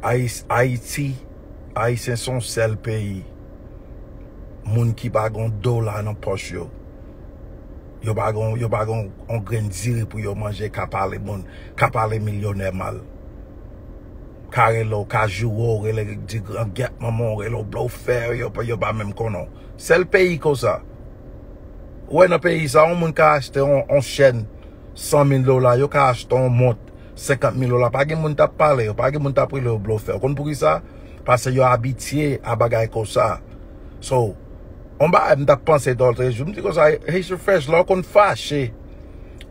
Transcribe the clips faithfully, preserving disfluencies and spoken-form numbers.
Ayis- Ayiti, Ayisyen se yon sèl peyi. Moun ki pa gen yon dola nan pòch yo. Yo pa gen, yo pa gen yon grenn diri pou yo manje, ka pale moun, ka pale milyonè mal. Ka rele w, ka joure w, rele di gran gèt manman w, rele w blofè, yo, yo pa menm konnen w. Sèl peyi konsa. Ou wè nan peyi sa, yon moun ka achte yon, yon chèn san mil dola, yo ka achte yon mont senkant mil dola. Pa gen moun t ap pale yo, pa gen moun t ap rele yo blofè. Ou konn poukisa? Paske yo abitye a bagay konsa. So, yon bagay m t ap panse lòt jou, m di konsa, Haitian Fresh, lè w konn fache,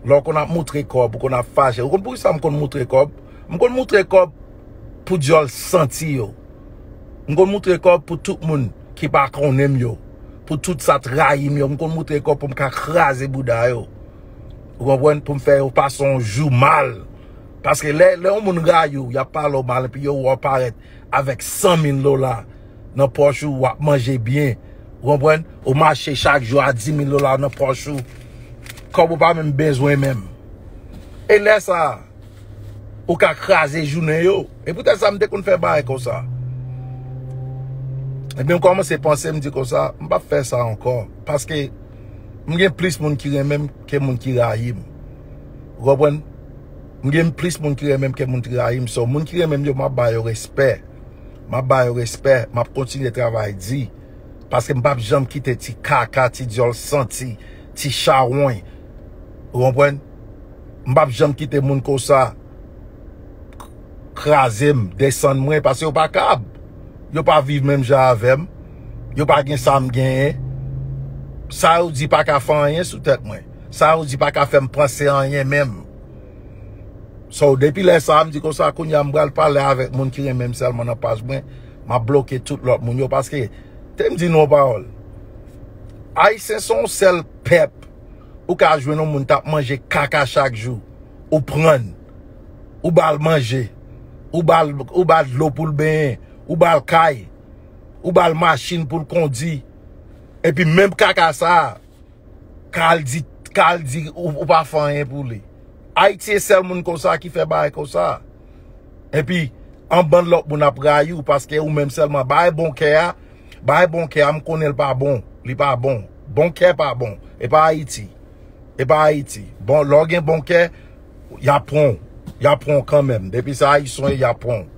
lè w konn ap moutre kòb, ou konn ap fache. Ou konn poukisa m konn moutre kòb? M konn moutre kòb pou dyòl santi yo. M konn moutre kòb pou tout moun ki pa konnen m yo. Pou tout sa t rayi m yo. M konn moutre kòb pou m ka kraze bouda yo. Ou konprann? Pou m fè yo pase yon jou mal. Paske lè, lè yon moun rayi w, y ap pale w mal, epi yo wè w parèt avèk san mil dola nan pòch ou, w ap manje byen. Ou konprann? Ou mache chak jou a di mil dola nan pòch ou. Kòb ou pa menm bezwen menm. E lè sa a, ou ka kraze jounen yo. E poutèt sa, m te konn fè bagay konsa. Ebyen, m kòmanse panse, m di konsa, m p ap fè sa ankò. Paske m gen plis moun ki renmen m ke moun ki rayi m. Ou konprann? M gen plis moun ki renmen m ke moun ki rayi m. So, moun ki renmen m yo, m ap ba yo respè. M ap ba yo respè. M ap kontinye travay di. Paske m p ap janm kite ti kaka, ti dyòl santi, ti chawony. Ou konprann? M p ap janm kite moun konsa k- kraze m, desann mwen, paske yo pa kab. Yo pa viv menm jan avè m. Yo pa gen sa m genyen. Sa yo di pa ka fè anyen sou tèt mwen. Sa yo di pa ka fè m panse anyen menm. So, depi lè sa a, m di konsa, kounye a, m pral pale avèk moun ki renmen m sèlman nan paj mwen. M ap bloke tout lòt moun yo, paske, te m di nou yon pawòl. Ayisyen se yon sèl pèp. Ou ka jwenn yon moun t ap manje kaka chak jou. Ou prann. Ou ba l manje. Ou ba l, ou ba l dlo pou l benyen. Ou ba l kay. Ou ba l machin pou l kondi. Epi menm kaka sa a, ka al di, ka al di ou, ou pa fè anyen pou li. Ayiti e sèl moun konsa ki fè bagay konsa. Epi, an bann lòt moun ap rayi w paske ou menm sèlman. Bagay bon kè a, bagay bon kè a, m konnen l pa bon. Li pa bon. Bon kè pa bon. E pa Ayiti. E pa Ayiti. Bon, lè w gen bon kè, y ap pran w. Y ap pran w kanmenm. Depi se Ayisyen w ye, y ap pran w.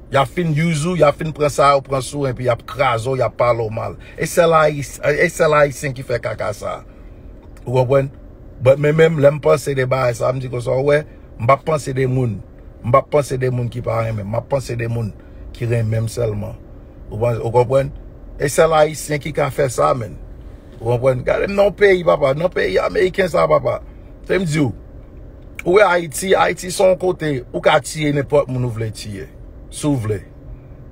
Y ap fin use ou, y ap fin pran sa yo pran sou, epi y ap kraze w, y ap pale w mal. E sèl Ayis-, e sèl Ayisyen ki fè kaka sa. Ou konprann? But men menm, lè m panse de bagay sa, m di konsa, ou wè, m p ap panse de moun. M p ap panse de moun ki pa renmen m. M ap panse de moun ki renmen m sèlman. Ou, ou konprann? E sèl Ayisyen ki ka fè sa, menn. Ou konprann? Gade m nan yon peyi, papa. Nan peyi ameriken sa, papa. Se m di w. Ou wè Ayiti, Ayiti se yon kote ou ka tiye nenpòt moun ou vle tiye. Si w vle.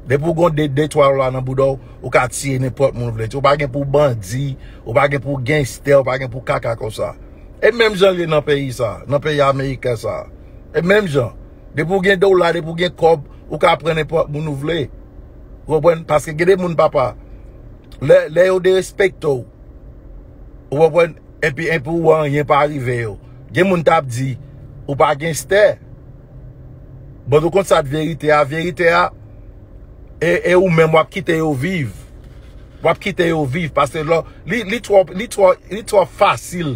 Depi w gen de, de, twa dola nan bouda w, ou ka tiye nenpòt moun ou vle tiye. Ou pa gen pou bandi, ou pa gen pou gangstè, ou pa gen pou kaka konsa. E menm jan l ye nan peyi sa, nan peyi ameriken sa. E menm jan. Depi w gen dola, depi w gen kòb, ou ka pran nenpòt moun ou vle. Ou konprann? Paske gen de moun, papa, lè, lè yo derespekte w, ou konprann? Epi, epi ou anyen pa rive yo. Gen moun t ap di, ou pa gangstè. Bon, ou konn sa k verite a? Verite a, e, e ou menm w ap kite yo viv. W ap kite yo viv. Paske lò, li, li twò, li twò, li twò fasil.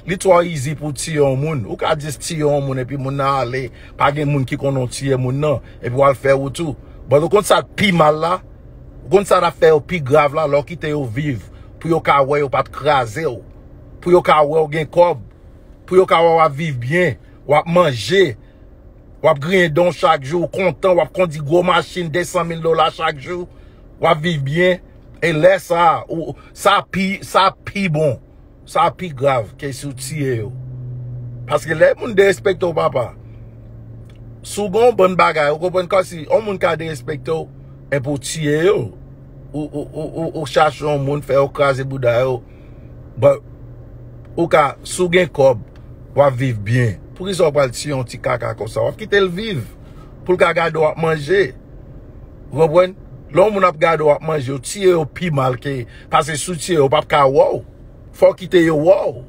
Li twò easy pou w tiye yon moun. Ou ka just tiye yon moun epi moun nan ale. Pa gen moun ki konnen w tiye moun nan. Epi w al fè wout ou. But ou konn sa k pi mal la? Ou konn sa k ap fè yo pi grav la? Lè w kite yo viv. Pou yo ka wè yo pa t kraze w. Pou yo ka wè w gen kòb. Pou yo ka wè w ap viv byen. W ap manje. W ap griyen dan w chak jou. Ou kontan. W ap kondi gwo machin de san mil dola chak jou. W ap viv byen. E lè sa, ou, sa pi, sa pi bon. Sa pi grav ke si w tiye yo. Paske lè moun derespekte w, papa, si w gen yon bann bagay, ou konprann, kòmsi yon moun ka derespekte w, epi w tiye yo. Ou, ou, ou, ou, ou chache yon moun, fè yo kraze bouda yo. But, ou ka, si w gen kòb, w ap viv byen. Poukisa w pral tiye yon ti kaka konsa? W ap kite l viv. Pou l ka gade w ap manje. Ou konprann? Lè yon moun ap gade w ap manje, w tiye yo pi mal ke, paske si w tiye yo, yo p ap ka wè w. Fò w kite yo wè w.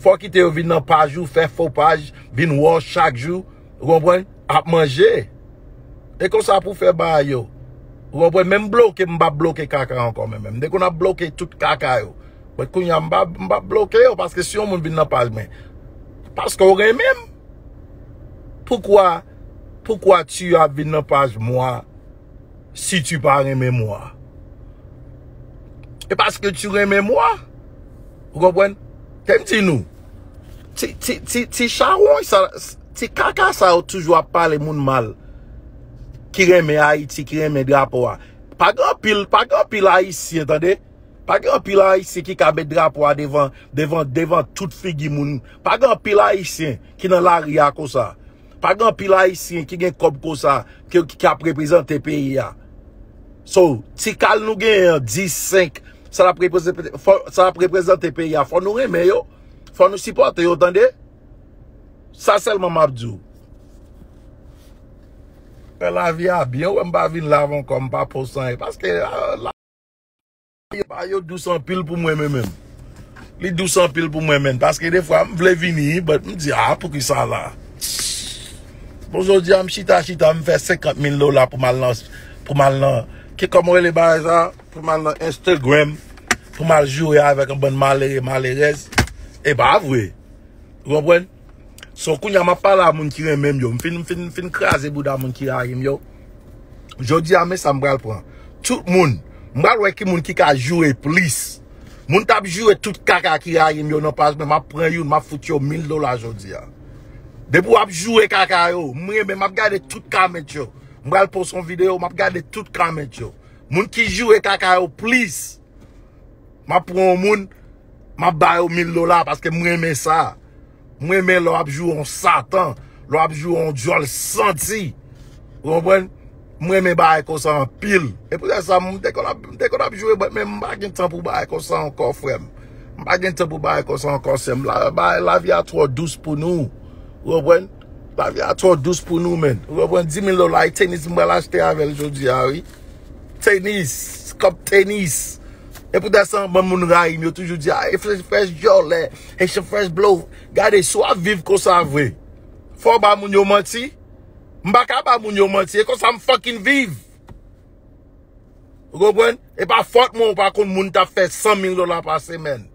Fò w kite yo vin nan paj ou, fè fo paj, vin wè w chak jou. Ou konprann? Ap manje. E konsa pou fè bagay yo. Ou konprann? Men m bloke, m p ap bloke kaka ankò, men menm. M te konn ap bloke tout kaka yo. Men kounye a, m p ap, m p ap bloke yo, paske si yon moun vin nan paj mwen, paske w renmen m. Poukwa, poukwa tu ap vin nan paj mwen si tu pa renmen mwen? E paske tu renmen mwen. Ou konprann? Te m di nou, ti, ti, ti, ti chawony sa, ti kaka sa yo toujou ap pale moun mal, ki renmen Ayiti, ki renmen drapo a. Pa gen anpil, pa gen anpil Ayisyen, tande. Pa gen anpil Ayisyen ki ka met drapo a devan, devan, devan tout figi moun. Pa gen anpil Ayisyen ki nan lari a konsa. Pa gen anpil Ayisyen ki gen kòb konsa, ki, ki ap reprezante peyi a. So, ti kal nou genyen an, dis, senk, sa l ap reprezante, fò, sa l ap reprezante peyi a, fò nou renmen yo. Fò nou sipòte yo, tande. Sa sèlman m ap di w. Fè lavi a byen, ou wè m pa vin live ankò, m pa post anyen. Paske, ah, la, yo, ba yo dous anpil pou mwen, men menm. Li dous anpil pou mwen, men. Paske defwa, m vle vini, but m di, ah, poukisa la? Bon, jodi a, m chita, chita, m fè senkant mil dola pou m al nan, pou m al nan, ki kòman rele bagay sa? Pou m al nan Instagram, pou m al joure avèk yon bann malere, malerèz. E pa vre. Ou konprann? So, kounye a, m ap pale a moun ki renmen m yo. M fin, m fin, m fin kraze bouda moun ki rayi m yo. Jodi a, men sa m pral pran. Tout moun, m pral wè ki moun ki ka joure plis. Moun t ap joure tout kaka ki rayi m yo nan paj mwen, m ap pran youn, m ap fout yo mil dola jodi a. Depi w ap joure kaka yo, m renmen, m ap gade tout comment yo. M pral post yon videyo, m ap gade tout comment yo. Moun ki joure kaka yo plis, m ap pran yon moun, m ap ba yo mil dola paske m renmen sa. M renmen lè w ap joure yon satan, lè w ap joure yon djòl santi. Ou konprann? M renmen bagay konsa anpil. E poutèt sa, m te konn ap, m te konn ap joure, but, men m pa gen tan pou bagay konsa ankò, frè m. M pa gen tan pou bagay konsa ankò, sè m. La, bagay, lavi a twò dous pou nou. Ou konprann? Lavi a twò dous pou nou, men. Ou konprann? Dis mil dola, e tenis m pral achte avè l jodi a, wi. Tenis, kòb tenis. E poutèt sa, yon bann moun rayi m, yo toujou di, ah, Haitian Fresh djòlè, Haitian Fresh blow. Gade, si w ap viv konsa vre, fò w ba moun yo manti. M pa ka ba moun yo manti, e konsa m fucking viv. Ou konprann? E pa fòt mwen, ou pa konn moun t ap fè san mil dola pa semèn.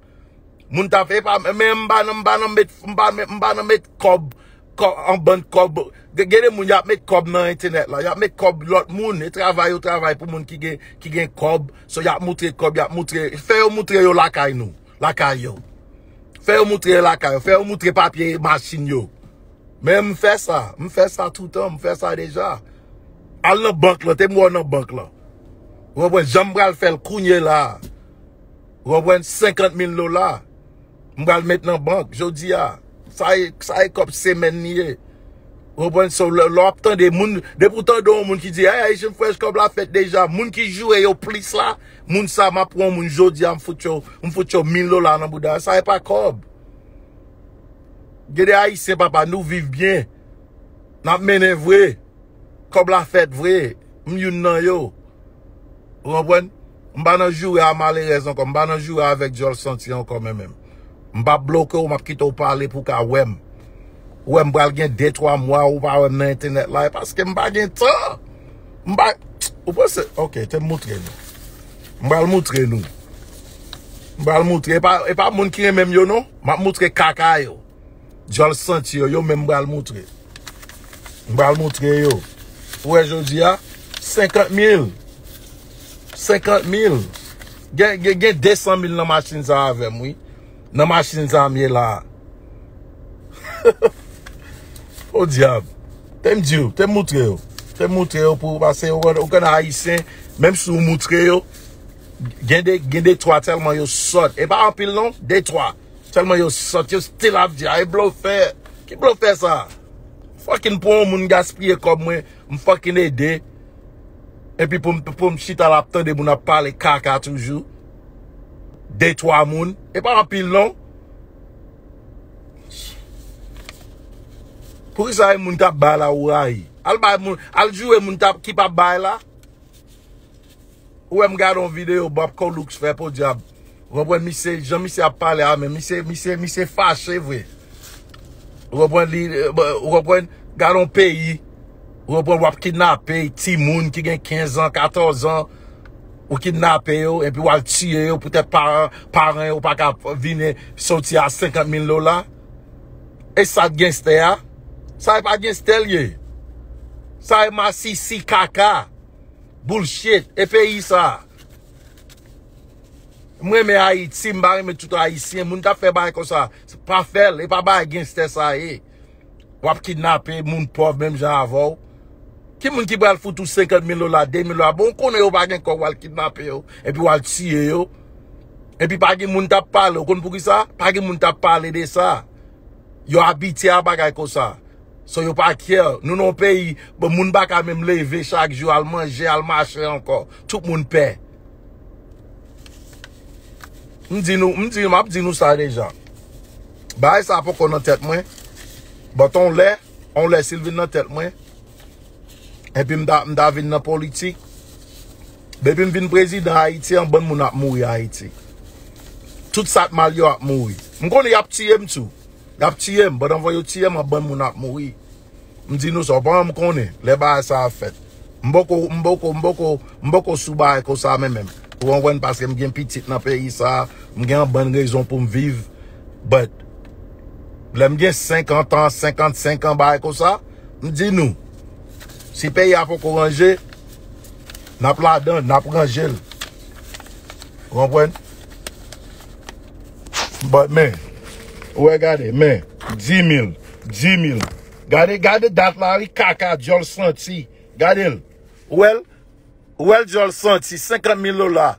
Moun t ap, e pa, men m pa nan, m pa nan met, m pa, m pa nan met kòb, kòb, an bann kòb. Gen, gen de moun y ap met kòb nan entènèt la, y ap met kòb lòt moun, e travay yo travay pou moun ki gen, ki gen kòb. So, y ap moutre kòb, y ap moutre, fè yo moutre yo lakay nou, lakay yo. Fè yo moutre yo lakay yo, fè yo moutre papye machin yo. Men m fè sa, m fè sa toutan, m fè sa deja. Al nan bank lan, te m wè w nan bank lan. Ou konprann? Jan m pral fè l kounye la. Ou konprann? Senkant mil dola. M pral met nan bank, jodi a. Sa e, sa e kòb semèn li ye. Ou konprann? So, lè, lè w ap tande moun, depi w tande yon moun ki di, hey, Haitian Fresh, kòb la fèt deja. Moun ki joure yo plis la, moun sa, m ap pran yon moun jodi a, m fout yo, m fout yo mil dola nan bouda. Sa e pa kòb. Gen de Ayisyen, papa, nou viv byen. N ap mennen vre. Kòb la fèt vre. M youn nan yo. Ou konprann? M pa nan joure a malerèz ankò. M pa nan joure avèk djòl santi ankò, men menm. M p ap bloke w, m ap kite w pale pou w ka wè m. Ou wè m pral gen de twa mwa ou pa wè m nan entènèt la, e paske m pa gen tan. M pa, ou panse, ok, te m moutre nou. M pral moutre nou. M pral moutre. E pa, e pa moun ki renmen m yo, non. M ap moutre kaka yo. Djòl santi yo, yo menm m pral moutre. M pral moutre yo. Ou wè jodi a, senkant mil. Senkant mil. Gen, gen, gen de san mil nan machin sa avè m, wi. Nan machin sa m ye la. O dyab. Te m di w, te m moutre yo. Te m moutre yo pou, paske ou konn, ou konn ayisyen, menm si w moutre yo, gen de, gen de twa tèlman yo sòt. E pa anpil non, de twa. Sèlman yo sòt, yo still ap di, a, e blofè. Ki blofè sa? Fucking pou yon moun gaspiye kòb mwen, m fucking ede. Epi pou m, pou m chita la ap tande moun ap pale kaka toujou. De twa moun. E pa anpil non. Poukisa e moun k ap bay la ou rayi? Al bay moun, al joure moun k ap, ki p ap bay la. Ou wè m gade yon videyo Bob Colux fè podyab. Ou konprann misye, jan misye ap pale a, men misye, misye, misye fache vre. Ou konprann li, ou konprann, gade yon peyi. Ou konprann, w ap kidnape timoun ki gen kenz an, katòz an, ou kidnape yo, epi w al tiye yo, poutèt paran, paran yo pa ka vini soti a senkant mil dola. E sa k genstè a? Sa e pa genstè l ye. Sa e masisi kaka. Bullshit. E peyi sa. M renmen Ayiti, m pa renmen tout Ayisyen. Moun k ap fè bagay konsa, pa fè l. E pa bagay genstè sa ye. W ap kidnape moun pòv menm jan avè w. Ki moun ki pral fout ou senkant mil dola, de mil dola? Bon, w konnen yo pa gen kòb, w al kidnape yo, epi w al tiye yo. Epi pa gen moun t ap pale. Ou konn poukisa? Pa gen moun t ap pale de sa. Yo abitye a bagay konsa. So yo pa care. Nou nan yon peyi, bon, moun pa ka menm leve chak jou, al manje, al mache ankò. Tout moun pè. M di nou, m di, m ap di nou sa deja. Bagay sa poko nan tèt mwen. But on lè, on lè si l vin nan tèt mwen, epi m ta, m ta vin nan politik, depi m vin prezidan Ayiti, yon bann moun ap mouri Ayiti. Tout sa k mal yo ap mouri. M konnen y ap tiye m tou. Y ap tiye m. Pandan yo tiye m, yon bann moun ap mouri. M di nou sa, w pa janm konnen lè bagay sa ap fèt. M poko, m poko, m poko, m poko sou bagay konsa menm, menm. Ou konprann? Paske m gen pitit nan peyi sa, m gen yon bann rezon pou m viv. But, lè m gen senkant an, senkannsenk an, bagay konsa, m di nou, si peyi a poko ranje, n ap ladan, n ap ranje l. Ou konprann? But, men, ou wè, gade, men, dis mil, dis mil. Gade, gade dat la, wi, kaka, dyòl santi. Gade l. Ou wè l? Ou wè l, dyòl santi, senkant mil dola.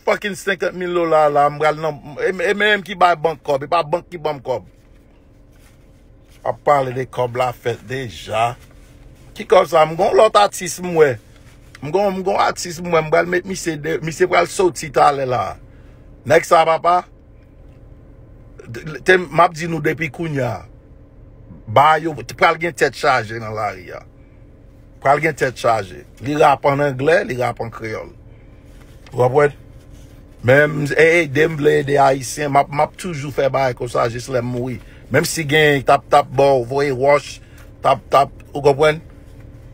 Fucking senkant mil dola la, m pral nan, e, e menm ki bay bank kòb, e pa bank ki ban m kòb. Ap pale de kòb la fèt deja. Ki kòb sa? M gon lòt atis m wè. M gon, m gon atis m wè, m pral met misye de, misye pral soti talè la. Nèg sa, papa, te, m ap di nou depi kounye a. Ba yo, pral gen tèt chaje nan lari a. Pral gen tèt chaje. Li rap an anglè, li rap an kreyòl. Ou konprann? Men m, e, ede m vle ede Ayisyen, m ap, m ap toujou fè bagay konsa jis lè m mouri. Menm si gen t ap, t ap ba w, voye wòch, t ap, t ap, ou konprann?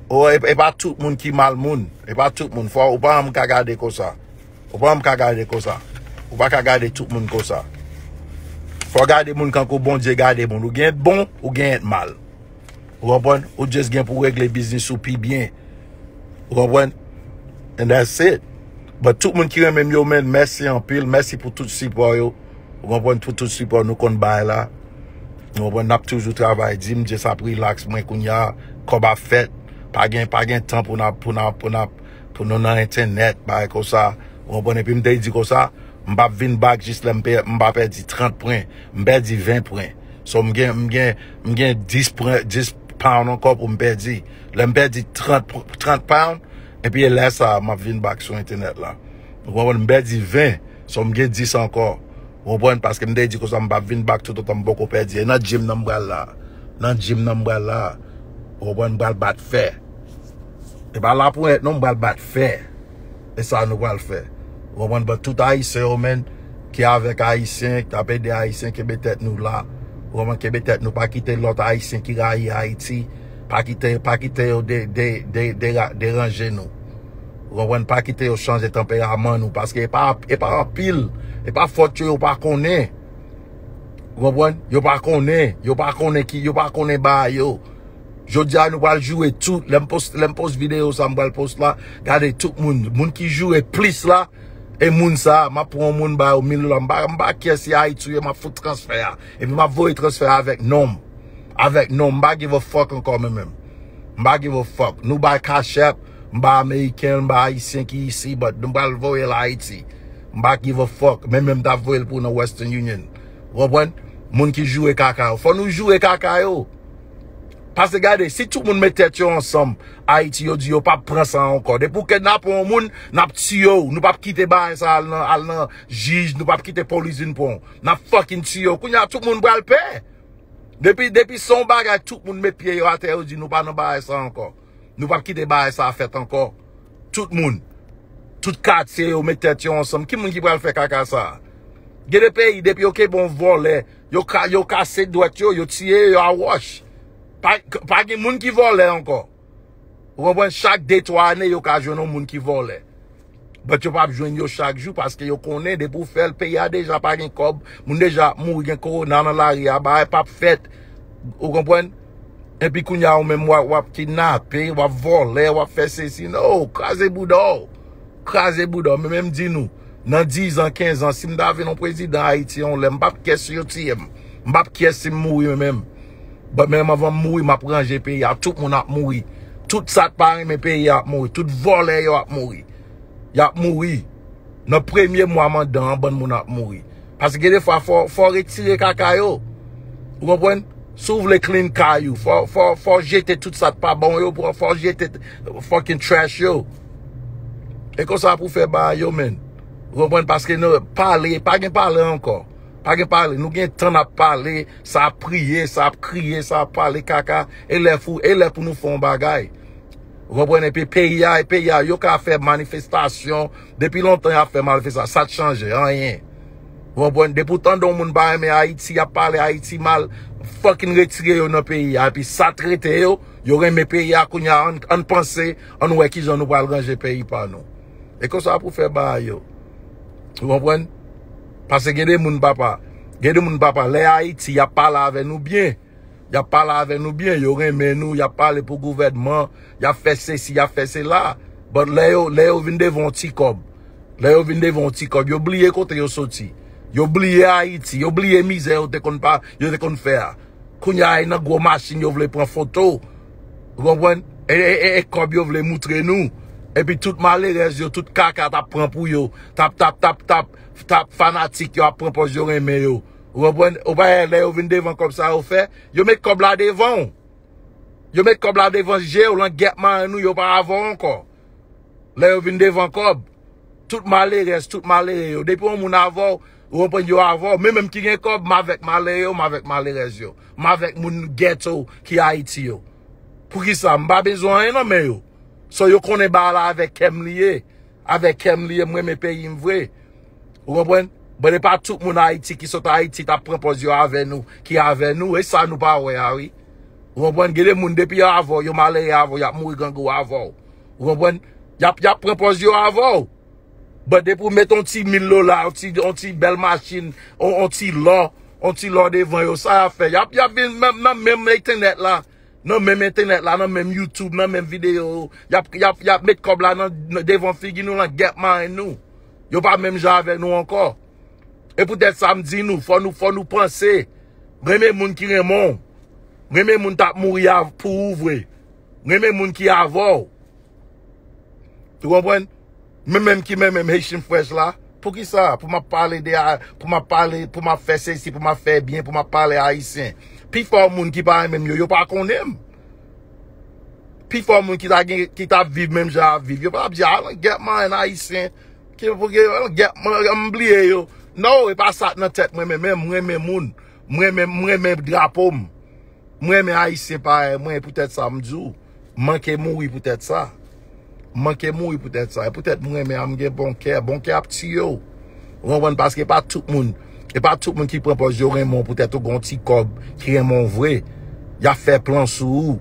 O, e, e pa tout moun ki mal moun. E pa tout moun. Fò, ou pa janm ka gade konsa. Ou pa janm ka gade konsa. Ou pa ka gade tout moun konsa. Fò gade moun kankou Bondye gade moun. Ou gen bon, ou gen mal. Ou konprann? Ou just gen pou regle biznis ou pi byen. Ou konprann? And that's it. But tout moun ki renmen m yo, men, mèsi anpil. Mèsi pou tout sipò yo. Ou konprann? Pou tout sipò nou konn bay la. Ou konprann? N ap toujou travay di, m just ap relax mwen kounye a. Kòb ap fèt. Pa gen, pa gen tan pou n ap, pou n ap, pou n ap, pou nou nan entènèt, bagay konsa. Ou konprann? Epi m te di konsa, m p ap vin back jis lè m pè-, m pa pèdi trant pwen. M pèdi ven pwen. So, m gen, m gen, m gen dis pwen, dis pound ankò pou m pèdi. Lè m pèdi trant, trant pound, epi e lè sa a, m ap vin back sou entènèt la. Ou konprann? M pèdi ven, so m gen dis ankò. Ou konprann? Paske m te di konsa, m p ap vin back toutotan m poko pèdi. E nan gym nan m pral la. Nan gym nan m pral la. Ou konprann? M pral bat fè. E pa laponyèt non, m pral bat fè. E sa nou pral fè. Ou konprann? But tout Ayisyen yo, men, ki avèk Ayisyen, k ap ede Ayisyen, kenbe tèt nou la. Ou konprann? Kenbe tèt nou, pa kite lòt Ayisyen ki rayi Ayiti, pa kite, pa kite yo de, de, de, de, deranje nou. Ou konprann? Pa kite yo chanje tanperaman nou, paske e pa, e pa anpil, e pa fòt yo, yo pa konnen. Ou konprann? Yo pa konnen, yo pa konnen ki, yo pa konnen bagay yo. Jodi a nou pral joure tout. Lè m post, lè m post videyo sa m pral post la, gade tout moun. Moun ki joure plis la, e moun sa, m ap pran yon moun ba yo mil dola. M pa, m pa kè si Ayiti ou ye, m ap fout transfè a. Epi m ap voye transfè a avèk non m. Avèk non m. M pa give a fuck ankò menm menm. M pa give a fuck. Nou bay Cash App, m bay Ameriken, m bay Ayisyen ki isi, but m pral voye l Ayiti. M pa give a fuck. Menm menm m t ap voye l pou nan Western Union. Ou konprann? Moun ki joure kaka yo. Fò nou joure kaka yo. Paske gade, si tout moun met tèt yo ansanm, Ayiti, yo di yo p ap pran sa ankò. Depi w kidnape yon moun, n ap tiye w. Nou p ap kite bagay sa al nan, al nan jij, nou p ap kite polis vin pran w. N ap fucking tiye w. Kounye a, tout moun pral pè. Depi, depi se yon bagay, tout moun met pye yo atè, yo di nou pa nan bagay sa ankò. Nou p ap kite bagay sa fèt ankò. Tout moun. Tout katye yo met tèt yo ansanm. Ki moun ki pral fè kaka sa? Gen de peyi, depi yo kenbe yon vòlè, yo ka, yo kase dwèt yo, yo tiye yo a wòch. Pa, pa gen moun ki vòlè ankò. Ou konprann? Chak de twa ane, yo ka jwenn yon moun ki vòlè. But yo p ap jwenn yo chak jou paske yo konnen depi w fè l, peyi a deja pa gen kòb, moun deja ap mouri, gen kowona nan lari a, bagay p ap fèt. Ou konprann? Epi kounye a, ou menm w ap, w ap kidnape, w ap vòlè, w ap fè sesi. No, kraze bouda w. Kraze bouda w. Men, men m di nou, nan diz an, kenz an, si m ta vin yon prezidan Ayiti yon lè, m p ap care si yo tiye m. M p ap care si m mouri, men menm. But men anvan m mouri, m ap ranje peyi a. Tout moun ap mouri. Tout sa k pa renmen peyi a ap mouri. Tout vòlè yo ap mouri. Y ap mouri. Nan premye mwa mandan an, bann moun ap mouri. Paske gen de fwa, fò, fò retire kaka yo. Ou konprann? Si w vle clean kay ou, fò, fò, fò jete tout sa k pa bon yo, fò, fò jete fucking trash yo. E konsa pou fè bagay yo, men. Ou konprann? Paske nou pale, pa gen pale ankò. Pa gen pale. Nou gen tan n ap pale, sa ap priye, sa ap kriye, sa ap pale kaka. E lè fou, e lè pou nou fè yon bagay. Ou konprann? Epi peyi a, e peyi a, yo ka fè manifestasyon. Depi lontan y ap fè manifestasyon. Sa t chanje? Anyen. Ou konprann? Depi w tande yon moun pa renmen Ayiti, y ap pale Ayiti mal, fucking retire yo nan peyi a. Epi sa t rete yo, yo renmen peyi a kounye a, ann, ann panse, ann wè kijan nou pral ranje peyi pa nou. E konsa pou fè bagay yo. Ou konprann? Paske gen de moun, papa, gen de moun, papa, lè Ayiti, y ap pale avè nou byen. Y ap pale avè nou byen, yo renmen nou, y ap pale pou gouvènman, y ap fè sesi, y ap fè sela. But lè yo, lè yo vin devan yon ti kòb, lè yo vin devan yon ti kòb, yo bliye kote yo soti. Yo bliye Ayiti, yo bliye mizè yo te konn pa, yo te konn fè a. Kounye a, e nan gwo machin yo vle pran foto. Ou konprann? E, e, e, e kòb yo vle moutre nou. Epi tout malerèz yo, tout kaka t ap pran pou yo. T ap, t ap, t ap, t ap, t ap fanatik yo ap pran pòz yo renmen yo. Ou konprann? Ou pa wè lè yo vin devan kòb sa yo fè, yo met kòb la devan w. Yo met kòb la devan je w, langèt marenn ou, yo pa avè w ankò. Lè yo vin devan kòb, tout malerèz, tout malere yo, depi yon moun avè w, ou konprann, yo avè w. Men menm ki gen kòb, m avèk malere yo, m avèk malerèz yo. M avèk moun ghetto ki Ayiti yo. Poukisa? M pa bezwen anyen nan men yo. So yo konnen bagay la avèk kè m li ye. Avèk kè m li ye, m renmen peyi m vre. Ou konprann? Bon, e pa tout moun Ayiti ki sot Ayiti t ap pran pòz yo avè nou, ki avè nou. E sa nou pa wè a, wi. Ou konprann? Gen de moun depi yo avè w, yo malere avè w, y ap mouri grangou avè w. Ou konprann? Y ap, y ap pran pòz yo avè w. Bon, depi w met yon ti mil dola, yon ti, yon ti bèl machin, yon, yon ti lò, yon ti lò devan yo, sa y ap fè? Y ap, y ap vin nan, nan menm entènèt la. Nan menm entènèt la, nan menm YouTube, nan menm videyo yo. Y ap, y ap, y ap met kòb la nan, nan devan figi nou, langèt marenn nou. Yo pa menm jan avè nou ankò. E poutèt sa m di nou, fò nou, fò nou panse. Renmen moun ki renmen w. Renmen moun t ap mouri a, pou ou vre. Renmen moun ki avè w. Ou konprann? Men menm ki men menm Haitian Fresh la. Poukisa? Pou m ap pale de a, pou m ap pale, pou m ap fè sesi, pou m ap fè byen, pou m ap pale ayisyen. Pifò moun ki pa renmen m yo, yo pa konnen m. Pifò moun ki ta gen, ki t ap viv menm jan ap viv, yo pa t ap di, "A, langèt marenn ayisyen. Ki pou gen langèt marenn, m bliye yo." No, e pa sa k nan tèt mwen, men, men m renmen moun. M renmen, m renmen drapo m. M renmen ayisyen parèy mwen, e poutèt sa m di w, m manke mouri poutèt sa. M manke mouri poutèt sa. E poutèt m renmen a, m gen bon kè. Bon kè ap tiye w. Ou konprann? Paske e pa tout moun, e pa tout moun ki pran pòz yo renmen w poutèt ou gen yon ti kòb, ki renmen w vre. Y ap fè plan sou ou.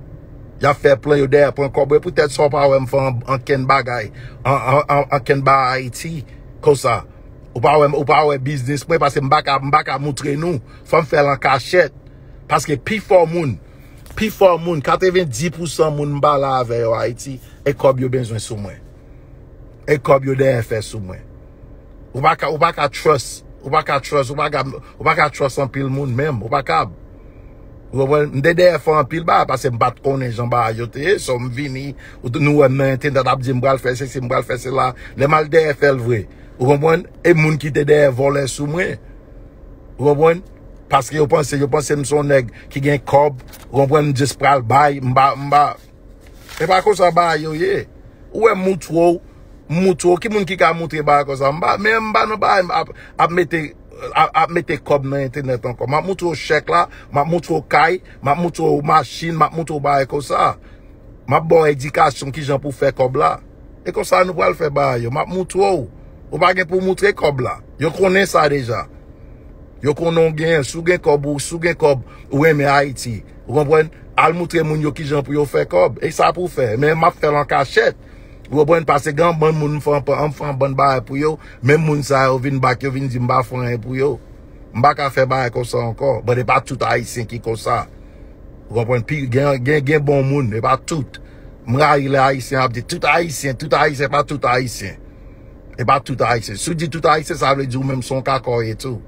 Y ap fè plan, yo dèyè pran kòb ou. E poutèt sa w pa wè m fè an, ankenn bagay, an, an, an, ankenn bagay Ayiti. Konsa. Ou pa wè, ou pa wè biznis mwen, paske m pa ka, m pa ka moutre nou. Fò m fè l an kachèt. Paske pifò moun, pifò moun, katrevenndis pousan moun m pale avè yo Ayiti, e kòb yo bezwen sou mwen. E kòb yo dèyè fè sou mwen. Ou pa ka, ou pa ka trust, ou pa ka trust, ou pa ka, ou pa ka trust anpil moun menm, ou pa kab. Ou konprann? M te dèyè fè anpil bagay, paske m pa t konnen jan bagay yo te ye, so m vini, ou t-, nou wè m nan entènèt ap di m pral fè sesi, m pral fè sela, lè m al dèyè fè l vre. Ou konprann? E moun ki te dèyè vòlè sou mwen. Ou konprann? Paske yo panse, yo panse m se yon nèg ki gen kòb, ou konprann, m just pral bay, m pa, m pa. E pa konsa bagay yo ye. Ou wè m moutre w, m moutre w, ki moun ki ka moutre bagay konsa? M pa, men m pa nan bagay ap, ap mete, ap, ap mete kòb nan entènèt ankò. M ap moutre w chèk la, m ap moutre w kay, m ap moutre w machin, m ap moutre w bagay konsa. M ap ba w edikasyon kijan pou w fè kòb la. E konsa nou pral fè bagay yo. M ap moutre w. Ou pa gen pou w moutre kòb la. Yo konnen sa deja. Yo konnen w gen, si w gen kòb, ou, si w gen kòb, ou renmen Ayiti. Ou konprann? Al moutre moun yo kijan pou yo fè kòb. E sa pou fè. Men m ap fè l an kachèt. Ou konprann? Paske gen yon bann moun m fè, m fè yon bann bagay pou yo. Menm moun sa yo vin back, yo vin di m pa fè anyen pou yo. M pa ka fè bagay konsa ankò. But e pa tout Ayisyen ki konsa. Ou konprann? Pi, gen, gen, gen bon moun, e pa tout. M rayi lè Ayisyen ap di, tout Ayisyen, tout Ayisyen, e pa tout Ayisyen. E pa tout Ayisyen. Si w di tout Ayisyen, sa vle di ou menm se yon kaka w ye tou.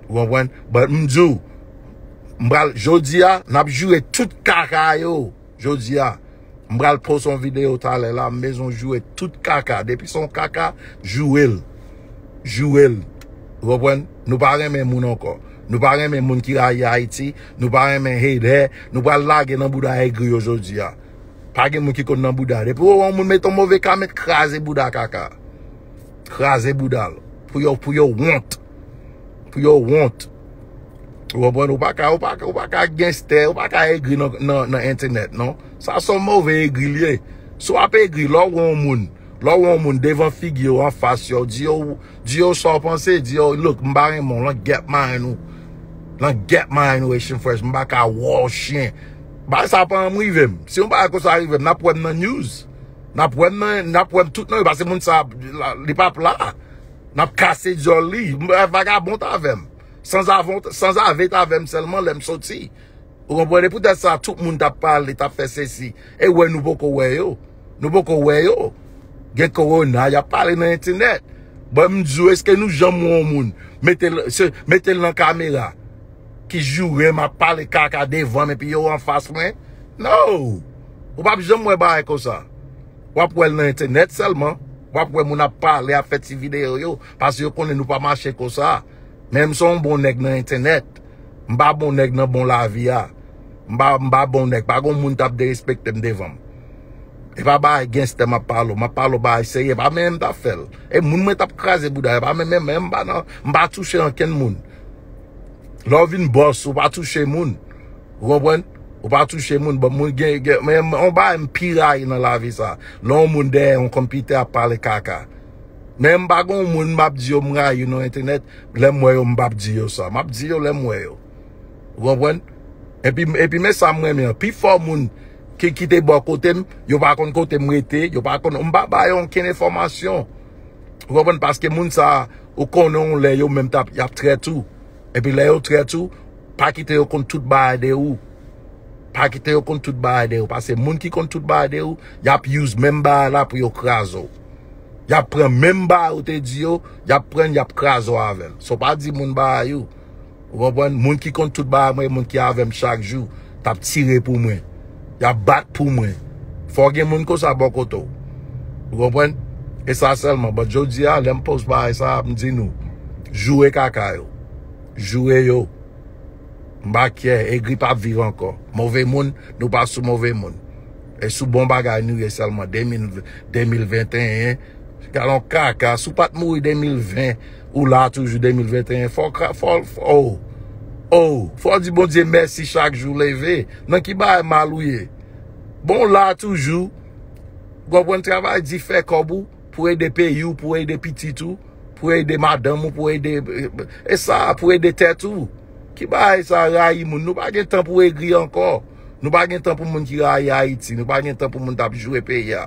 Ou konprann? But m di w, m pral, jodi a, n ap joure tout kaka yo. Jodi a, m pral post yon videyo talè la, m bezwen joure tout kaka. Depi se yon kaka, joure l. Joure l. Ou konprann? Nou pa renmen moun ankò. Nou pa renmen moun ki rayi Ayiti. Nou pa renmen hater. Nou pral lage nan bouda egri yo jodi a. Pa gen moun ki konn nan bouda. Depi w wè yon moun mete yon move kòmantè, kraze bouda kaka. Kraze bouda l. Pou yo, pou yo wont. Pou yo wont. Ou konprann? Ou pa ka, ou pa ka, ou pa ka ganstè, ou pa ka egri nan, nan, nan entènèt, non. Sa se yon move egri l ye. Si w ap egri, lè w wè yon moun, lè w wè yon moun devan figi yo, anfas yo, di yo, di yo sa w panse, di yo, look, m pa renmen w, lan get mine ou. Lan get mine ou, Haitian Fresh, m pa ka wè w chen. Bagay sa pa janm rive m. Si yon bagay konsa rive m, n ap wè m nan news. N ap wè m nan, n ap wè m tout nan yo, paske moun sa, la, li p ap la. N ap kase dyòl li. M, vagabon t avè m. Sanzave, sanzave t avè m sèlman lè m soti. Ou konprann? E poutèt sa, tout moun t ap pale, t ap fè sesi. E wè, nou poko wè yo. Nou poko wè yo. Gen kowona, y ap pale nan entènèt. Bon, m di w, èske nou janm wè yon moun mete l, se, mete l nan kamera ki joure m ap pale kaka devan m epi yo anfas mwen? No! Ou p ap janm wè bagay konsa. W ap wè l nan entènèt sèlman. W ap wè moun ap pale, ap fè ti videyo yo, paske yo konnen nou pa mache konsa. Men m se yon bon nèg nan entènèt. M pa bon nèg nan bon lavi a. M pa, m pa bon nèg. Pa gen moun t ap derespekte m devan m. E pa bagay ganstè m ap pale w. M ap pale w bagay serye. E pa menm m t ap fè l. E moun mwen t ap kraze bouda. E pa menm, menm, m pa nan, m pa touche ankenn moun. Lè w vin bòs, ou pa touche moun. Ou konprann? Ou pa touche moun. Bon, moun gen, gen, men yon bagay m pi rayi nan lavi sa. Lè yon moun dèyè yon konpitè ap pale kaka. Men m pa gen yon moun m ap di yo m rayi yo nan entènèt. Lè m wè yo, m p ap di yo sa. M ap di yo lè m wè yo. Ou konprann? Epi, epi men sa m renmen an. Pifò moun ki, ki te bò kote m, yo pa konn kote m rete, yo pa konn, m pa ba yo okenn enfòmasyon. Ou konprann? Paske moun sa, ou konnen yon lè yo menm t ap, y ap trèt ou. Epi lè yo trèt ou, pa kite yo konn tout bagay de ou. Pa kite yo konn tout bagay de ou. Paske moun ki konn tout bagay de ou, y ap use menm bagay la pou yo kraze w. Y ap pran menm bagay ou te di yo, y ap pran l, y ap kraze w avè l. So pa di moun bagay ou. Ou konprann? Moun ki konn tout bagay mwen, moun ki avè m chak jou, t ap tire pou mwen. Y ap bat pou mwen. Fò gen moun konsa bò kote w. Ou konprann? E sa sèlman. But jodi a, lè m post bagay sa, m di nou, joure kaka yo. Joure yo. M pa kyè, egri p ap viv ankò. Move moun, nou pa sou move moun. E sou bon bagay nou ye sèlman. De mil, de mil venteyen, Gad yon kaka, si w pa t mouri de mil ven, ou la toujou de mil venteyen, fò w kra-, fò, fò, oh, oh, fò w di Bondye mèsi chak jou w leve. Nan ki bagay mal ou ye? Bon, w la toujou. Ou konprann, travay di, fè kòb ou, pou ede peyi w, pou ede pitit ou, pou ede madanm ou, pou ede, e sa, pou ede tèt ou. Ki bagay sa, rayi moun? Nou pa gen tan pou egri ankò. Nou pa gen tan pou moun ki rayi Ayiti. Nou pa gen tan pou moun t ap joure peyi a.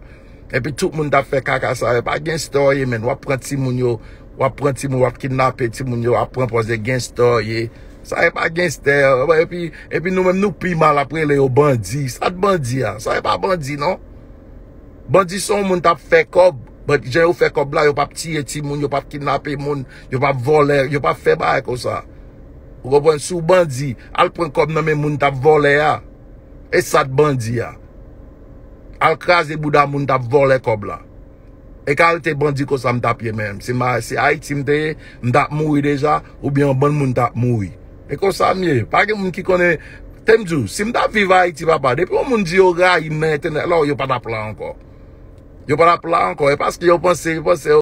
Epi tout moun t ap fè kaka sa yo. E pa ganstè w ye, menn. W ap pran timoun yo, w ap pran timoun, w ap kidnape timoun yo, w ap pran pòz de ganstè w ye. Sa e pa ganstè. Epi, epi nou menm nou pi mal ap rele yo bandi. Sa t bandi a? Sa e pa bandi, non. Bandi se yon moun t ap fè kòb. But jan yo fè kòb la, yo p ap tiye timoun, yo p ap kidnape moun, yo p ap vòlè, yo p ap fè bagay konsa. Ou konprann? Si w bandi, al pran kòb nan men moun t ap vòlè a. E sa t bandi a? Al kraze bouda moun t ap vòlè kòb la. E kalite bandi konsa m t ap ye menm. Si ma-, si Ayiti m te ye, m t ap mouri deja, oubyen yon bann moun t ap mouri. E konsa m ye. Pa gen moun ki konnen, te m di w, si m t ap viv Ayiti, papa, depi yon moun di yo rayi m nan entènèt la, yo pa t ap la ankò. Yo pa t ap la ankò. E paske yo panse, yo panse,